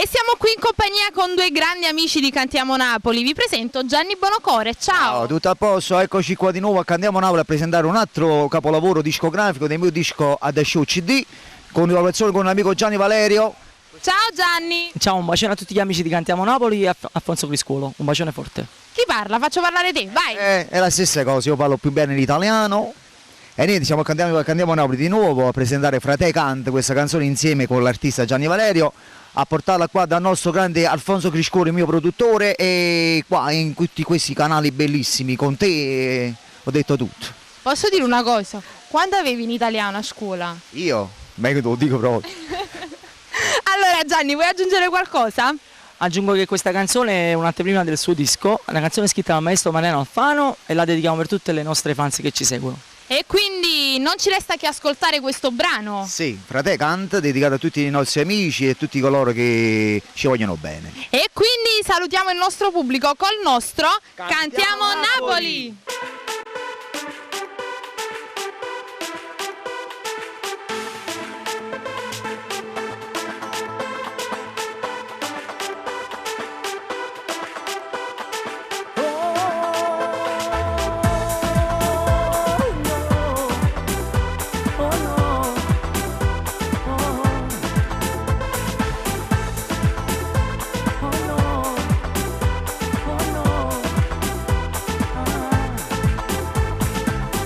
E siamo qui in compagnia con due grandi amici di Cantiamo Napoli. Vi presento Gianni Bonocore. Ciao. Ciao, tutto a posto? Eccoci qua di nuovo a Cantiamo Napoli a presentare un altro capolavoro discografico del mio disco Adasciù CD con collaborazione con l'amico Gianni Valerio. Ciao Gianni. Ciao, un bacione a tutti gli amici di Cantiamo Napoli e a Alfonso Criscuolo, un bacione forte. Chi parla? Faccio parlare te, vai. È la stessa cosa, io parlo più bene l'italiano. E niente, siamo a Cantiamo Napoli di nuovo a presentare Frate Cant, questa canzone insieme con l'artista Gianni Valerio, a portarla qua dal nostro grande Alfonso Criscuolo, il mio produttore, e qua in tutti questi canali bellissimi con te ho detto tutto. Posso dire una cosa? Quando avevi in italiano a scuola? Io? Beh, te lo dico proprio. Allora Gianni, vuoi aggiungere qualcosa? Aggiungo che questa canzone è un'anteprima del suo disco, una canzone scritta dal maestro Mariano Alfano e la dedichiamo per tutte le nostre fans che ci seguono. E quindi non ci resta che ascoltare questo brano. Sì, Frate Cant, dedicato a tutti i nostri amici e a tutti coloro che ci vogliono bene. E quindi salutiamo il nostro pubblico col nostro Cantiamo, Cantiamo Napoli. Napoli!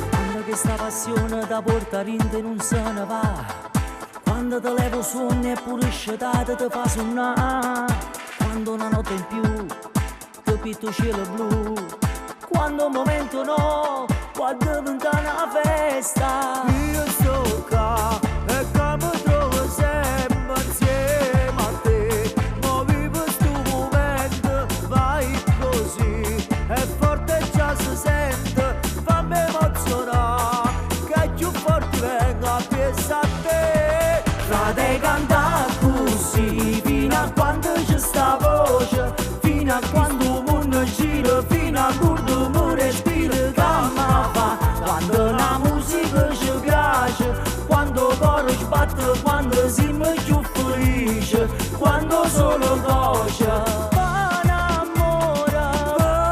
Quando questa passione da porta rinde non se ne va, quando te levo sogni e pure scetata ti fa sonnare, quando una notte in più ti pitto cielo blu, quando un momento no può diventare una festa. Io sto qua e che mi trovo sempre insieme a te. Mo vivo sto momento, vai così, è forte già si sente, fammi emozionare, che più forte vengo a pies a te. Frate canta così, fino a quando c'è sta voce, fino a quando il mondo gira, fino a l'ultimo respiro che mi fa. Quando la musica ci piace, quando il cuore sbatte, quando siamo più felici, quando solo cosce. Per amore,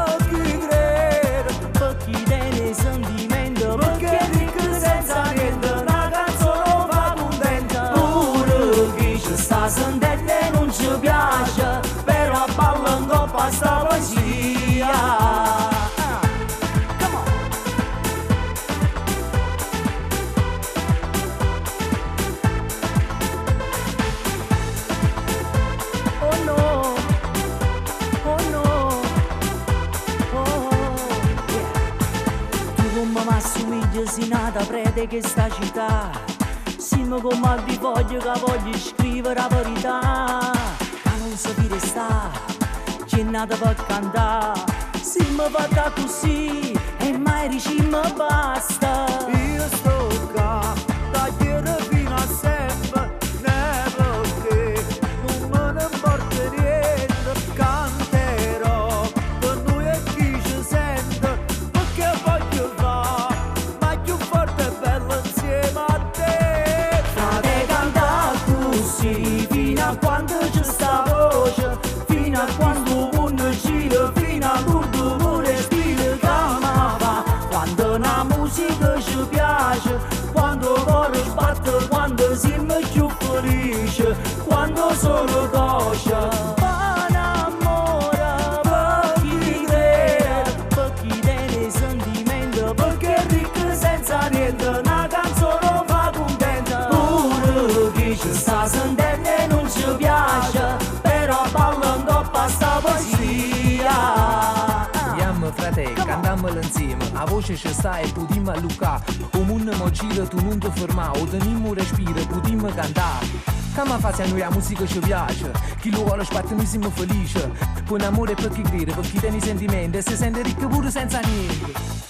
Per chi crede, per chi tiene sentimento, perché perché ricco senza niente, una canzone fa contenta. Pure chi ci sta sentendo e non ci piace, però balla in coppa sta poesia. Come on. Oh no, oh no, oh yeah. Tu come mi assomigli, sei nata prete che sta città. Siamo come al di voglio che voglio scrivere la verità. Ma non sapere sta, c'è nata per cantare. Siamo fatta così e mai diciamo basta. Io sto qua, da ieri fino a sempre, ne perché non me ne importa niente, canterò per noi e chi ci sente, perché voglio fare, ma più forte e bello insieme a te. Frate canta così, fino a quando c'è sta voce, fino a quando il mondo gira, fino all'ultimo respiro che mi fa. Quando la musica ci piace, quando il cuore sbatte, quando siamo più felici, quando solo cosce. Per amore, per chi crede, per chi tiene sentimento, perché è ricco senza niente, una canzone fa contenta. Pure chi ci sta sentendo e non ci piace, però balla in coppa sta poesia. Yam frate, cantamolo insieme, a voce ci sta e putimmo allucà. O mondo mo gira, tu non ti ferma, o tenimmo respiro, putimmo cantare. Come fa se a noi la musica ci piace? Chi lo vuole sbatte noi siamo felici. Buon amore per chi crede, per chi tiene i sentimenti, e si sente ricco pure senza niente.